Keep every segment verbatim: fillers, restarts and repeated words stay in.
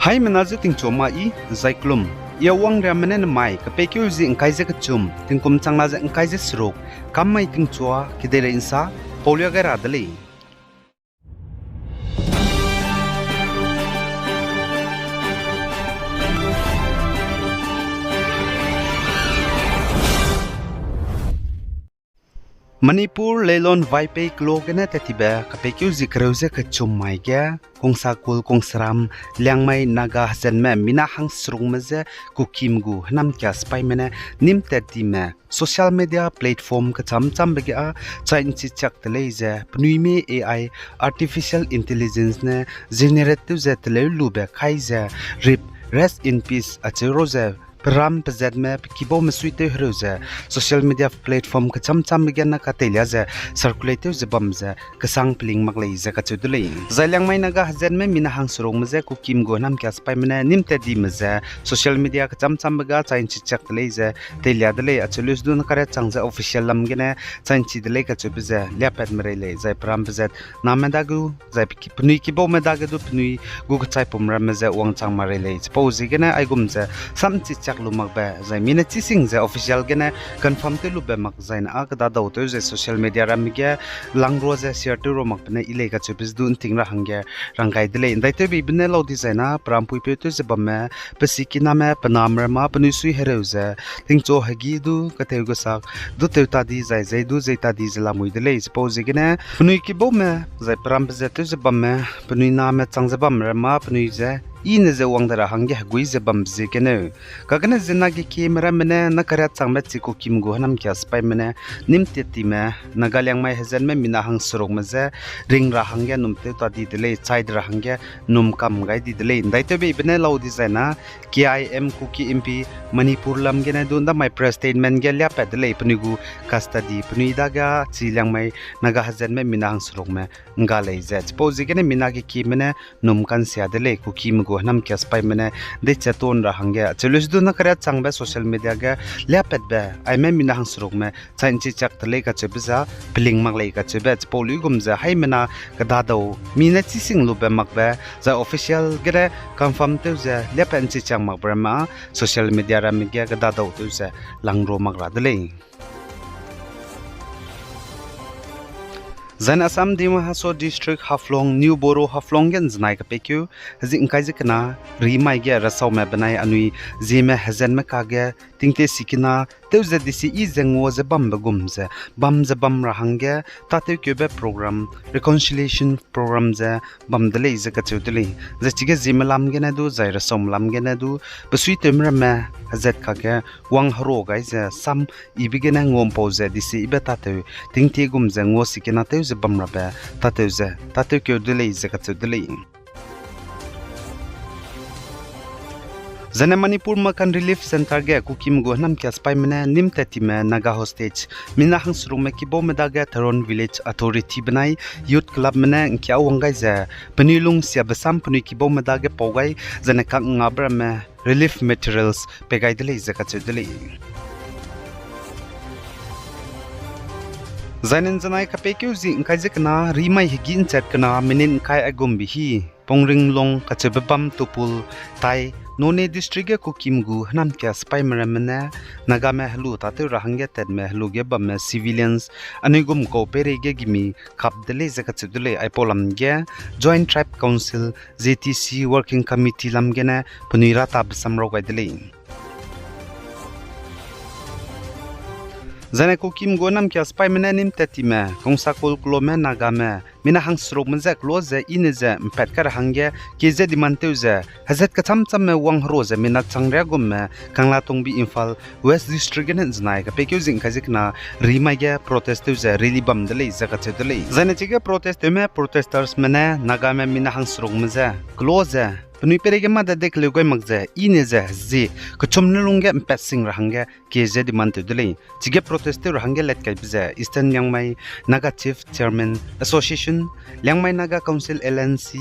Haimena zu tingchua ma i, zai kelum. I Awang Riamme ne nemai, kepeikeu zi ngkai ze kechum, tingkum chang na ze ngkai ze seruk, kam mai tingchua, kedeirei nsa, paulia gai ra de lei. Manipur Leilon Vaiphei kelo gene tat tibe kepeikeu zi kereu ze kechum mai ge, Kongsakul, Kongsram, Liangmai Naga hezenme mina hangserukme je Kukime gu hênamkia sipaime ne nîm tat time social media platform kechâm châmbe ge â chai ’nchi chak de lei ze penui mi A I, artificial intelligence ne generate tew ze teleu lube kai ze rip, rest in peace acheu ra ze peram pezatme pe kibaume suitew hereu ze social media platform kechâm châmbe ge na kateilia ze circulate tew ze bam ze kesang peling mak lei ze kacheu de lei. Zai Liangmai Naga hezenme mina hangserukme je Kukime gu hênamkia sipaime ne nîm tat time ze social media kechâm châmbe ge chai ’nchi chak de lei ze teilia de lei. Acheu leu sedu na kariat chang ze official lam gene chai ’nchi de lei kacheube ze liapat merei lei. Zai peram pezat name dage zai pe ki-, penui kibaume dage du penui gu kechaipum ramme ze wangchang marei lei. Chipau ziegene aigum ze sam ’nchi chak lu makbe zai mi ne chising ze official gene confirm tew lube mak zai na â kedadau tew ze social media ramme ge langrua ze share tew ra makbe ne i lei kacheube ze du ’nting ra hangge rang gai de lei. ’Ndaitewbeibe ne lau dizai na perampuipeu tew ze bamme, pe sikiname, pe name ramme â penui sui hereu ze tingchu hegî du, ketew kesak du tew ta di zai zei du zei ta di ze lamui de lei. Chipau ziegene penui kibaume zai peram pezat tew ze bamme, penui name chang ze bam ramme â penui ze i ne ze wang de ra hangge hegui ze bambe ziegeneu. Kagene ziemmena ge kieme ramme ne na kariat changbe chi Kukime gu hênamkia sipaime ne nîm tat time Naga Liangmai hezenme mina hangserukme je ring ra hangge num tew ta di de lei, chai de ra hangge num kam gai di de lei. ’Ndaitewbeibe ne lau dizai na K I M Kuki Inpi Manipur lam gene du ’ndamai press statement ge liapat de lei, penui gu custody penui dage â chi Liangmai Naga hezenme mina hangserukme ’ngga lei ze. Chipau ziegene mina ge kieme ne num kansia de lei, Kukime gu hênamkia sipaime ne deiche ton ra hangge. Acheu leu sedu na kariat changbe social media ge liapatbe aime mina hangserukme chai ’nchi chak de lei kacheube ze peling mak lei kacheube. Chipau luigum ze haimena kedadau mi ne chising lube makbe zai official gene confirm tew ze liapat ’nchi chak makbe ramme â social media ramme ge kedadau tew ze langrua mak ra de lei. Zaine Assam Dima Hasao District Haflong, New Boro Haflong ge ’nzenai kepeikeu, hezi ’ngkai ze kena, rimai ge rasaume benai anui zieme hezenme kage tingtie sikena tew ze disi i ze ngua ze bambe gum ze bam ze bam ra hangge tâtewkeube program, reconciliation program ze bam de lei ze kacheu de lei. Zai chige ziemme lam gene du zai rasaume lam gene du besuitewme ramme hezat kage wang hero gai ze sam ibe gene ngua ’mpau ze disi ibe tâtew tingtie gum ze ngua sikena tew ze bam rabe tâtew ze tâtewkeu de lei ze kacheu de lei. Zaine Manipur Makan Relief Centre ge Kukime gu hênamkia sipaime ne nîm tat time Naga hostage mina hangserukme kibaume dage Tharon Village Authority benai Youth Clubme ne ’ngkia wang gai ze penui lung siabe sam penui kibaume dage pau gai zaine kak ngabe ramme relief materials pei gai de lei ze kacheu de lei. Zaine ’nzenai kepeikeu zi ’ngkai ze kena, rimai hegî ’nchat kena, minute ’ngkai aigumbe hi, Pongringlong kacheube bam Tupul, tai, Noney District ge Kukime gu hênamkia sipaime ramme ne Nagame helu tâtew ra hangge tatme helu ge bamme civilians anui gum kau peirei ge gimi kap de lei ze kacheu de lei. Aipau lam ge Joint Tribe Council, J T C Working Committee lam gene penui rata besam rau gai de lei. Zaine Kukime gu hênamkia sipaime ne nîm tat time, Kongsakul kelomme Nagame mina hangserukme je kelo ze i ne ze ’mpat kai ra hangge kie ze demand tew ze hezat kechâm châmme wang hero ze mina chang riagumme Kanglatongbi Imphal West District gene ’nzenai kepeikeu zi ’ngkai ze kena, rimai ge protest tew ze rally bam de lei ze kacheu de lei. Zaine chige protest tewme protestorsme ne Nagame mina hangserukme je kelo ze penui peirei ge mâ de dei keleu gai mak ze i ne ze zi kechum ne lungge ’mpat sing ra hangge kie ze demand tew de lei. Chige protest tew ra hangge latkaibe ze Eastern Liangmai Naga Chief Chairman Association, Liangmai Naga Council L N C,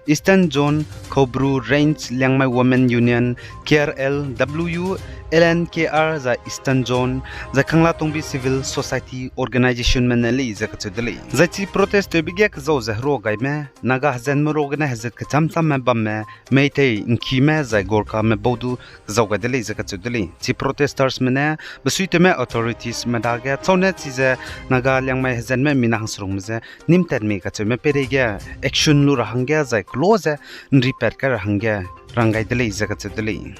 Eastern Zone Khoubru Range Liangmai Women Union, K R L W, L N K R zai Eastern Zone, zai Kanglatongbi Civil Society Organizationme ne lei ze kacheu de lei. Zai chi protest tewbe ge kezau ze hero gaime Naga hezenme ro gene hezat kechâm châmme bamme Meitei, Ngkime zai Gorkhame bau du kezau gai de lei ze kacheu de lei. Chi protestersme ne besuitewme authoritiesme dage chaune chize Naga Liangmai hezenme mina hangserungme je nîm tat mei kacheume peireige action lu ra hangge zai kelo ze nripat kai ra hangge rang gai de lei ze kacheu de lei.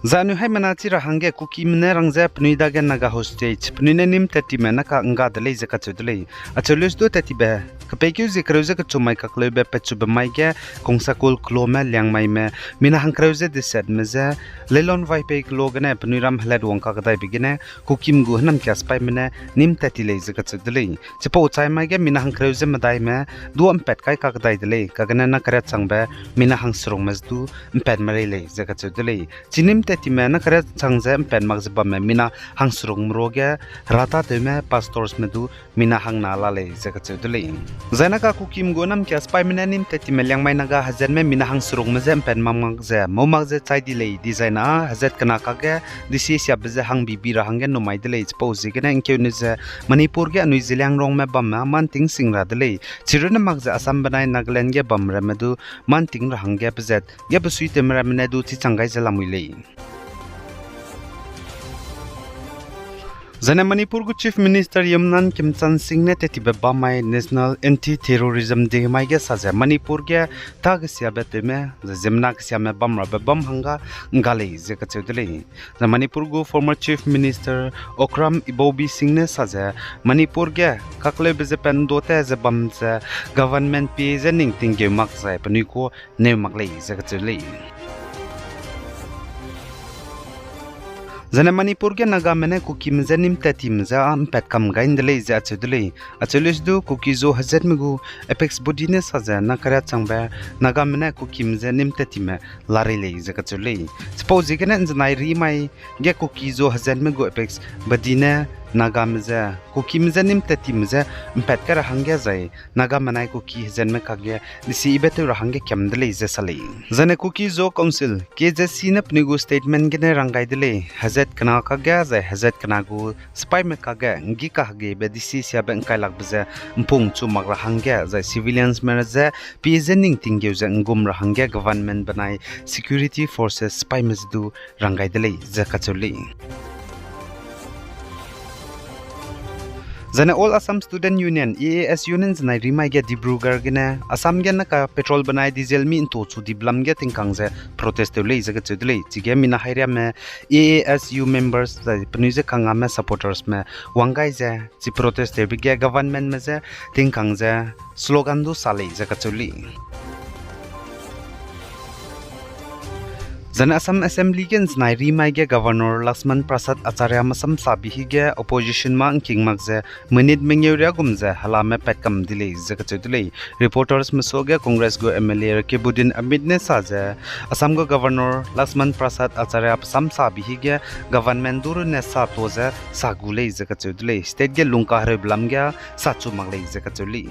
Zai anui haimena chi ra hangge Kukime ne rang ze penui dage Naga hostage, penui ne nîm tat time naka ngga de lei ze kacheu de lei. Acheu leuse du tat tibe kepeikeu zie kereu ze kechum mai kakleube pechube mai ge Kongsakul keloame Liangmaime mina hangkereu ze desetme je Leilon Vaiphei kelo gene penui ram helat wang kakdaibe gene Kukim gu hênamkia sipaime ne nîm tat ti lei ze kacheu de lei. Chipau chai mai ge mina hangkereu ze medaime du mpat kai kakdai de lei, kagene na kariat changbe mina hangserungme je du mpat merei lei ze kacheu de lei. Chi nîm tat time na kariat chang ze mpat mak ze bamme mina hangserungme ruage hera tâtewme pastorsme du mina hangna la lei ze kacheu de lei. Zai naka Kukim gu hênamkia sipaime ne nîm tat time Liangmai Naga hezenme mina hangserungme je mpat mak mak ze mau mak ze chai di lei dizai na hezat kena kakge DC siabe je hangbibi ra hangge numai de lei. Chipau ziegene ngkeune ze Manipur ge anui Zeliangrongme bamme mâ nting sing ra de lei. Chirunne mak ze Assam benai Nagaland ge bam ramme du mâ nting ra hangge pezat ge besuitewme ramme ne du chichang gai ze lamui lei. Zane Manipur gu Chief Minister Yumnam Khemchand Singh ne tat tibe bam mai National Anti-Terrorism Day mai ge sa ze Manipur ge tâ kesiabe tewme, zai ziemmena kesiame bam rabe bam hangge ngga lei ze kacheu de lei. Zai Manipur gu former Chief Minister Okram Ibobi Singh ne sa ze Manipur ge kakleube ze pendote ze bam ze government pie je ning tinggeu mak zai penui ku neu mak lei ze kacheu lei. Zane Manipur ge Nagame ne Kukime je nîm tat time je â mpat kam gai nde lei ze acheu de lei. Acheu leuse du Kuki-Zo hezatme gu apex body ne sa ze na kariat changbe Nagame ne Kukime je nîm tat time larei lei ze kacheu lei. Chipau ziegene nzenai ri mai ge Kuki-Zo hezatme gu apex body ne Nagame je Kukime je nîm tat time je mpat kai ra hangge zai Nagame nai Kuki hezatme kakge desi ibe tew ra hangge kiam de lei ze sa lei. Zane Kuki-Zo Council, K Z C ne penui gu statement gene rang gai de lei, hezat kena kakge zai hezat kena gu sipaime kakge nggi kahegeibe desi siabe ngkailakbe ze mpung chu mak ra hangge zai civiliansme je pie je ning tinggeu ze nggum ra hangge government benai security forces sipaime je du rang gai de lei ze kacheu lei. Zane All Assam Student Union, A A S U ne nzenai ri mai ge Dibrugarh gene Assam ge naka petrol benai diesel mi nto chu dibe lam ge tingkang ze protest tew lei ze kacheu de lei. Chige mina hairiame A A S U members zai penui je kangame supportersme wang gai ze chi protest tewbe ge governmentme je tingkang ze slogan du sa lei ze kacheu lei. Zane Assam Assembly ge nzenai ri mai ge Governor Lakshman Prasad Acharyame samsabi hige opposition ma ngking mak ze minute mengeu riagum ze helame pat kam di lei ze kacheu de lei. Reportersme suage Congress gu M L A Rakibudin Amit ne sa ze Assam gu Governor Lakshman Prasad Acharya samsabi hige government du runne sa to ze sa gu lei ze kacheu de lei. State ge lungkahereube lam ge sa chu mak lei ze kacheu lei.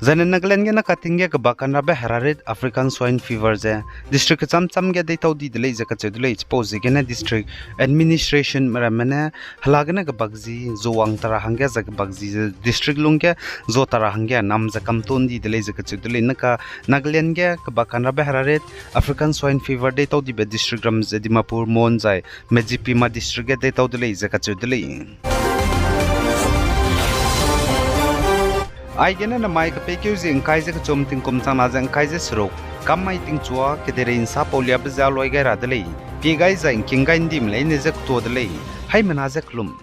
Zane Nagaland ge naka ting ge kebak kanrabe herarit African Swine Fever ze district kecham cham ge deitau di de lei ze kacheu de lei. Chipau ziegene district administrationme ramme ne hela gene kebak zi zuwang ta ra hangge zai kebak zi ze district lungge zu ta ra hangge nam ze kamton di de lei ze kacheu de lei. Naka Nagaland ge kebak kanrabe herarit African Swine Fever deitau dibe district ram ze Dimapur, Mon zai Medziphema district ge deitau de lei ze kacheu de lei. Aigene namai kepeikeu zie ngkai ze kechum tingkum changna ze ngkai ze seruk, kam mai tingchua kedeirei nsa pauliabe ze aloi gai ra de lei. Pie gai zai ngking gai ndime leine ze ketua de lei. Haimena ze kelum.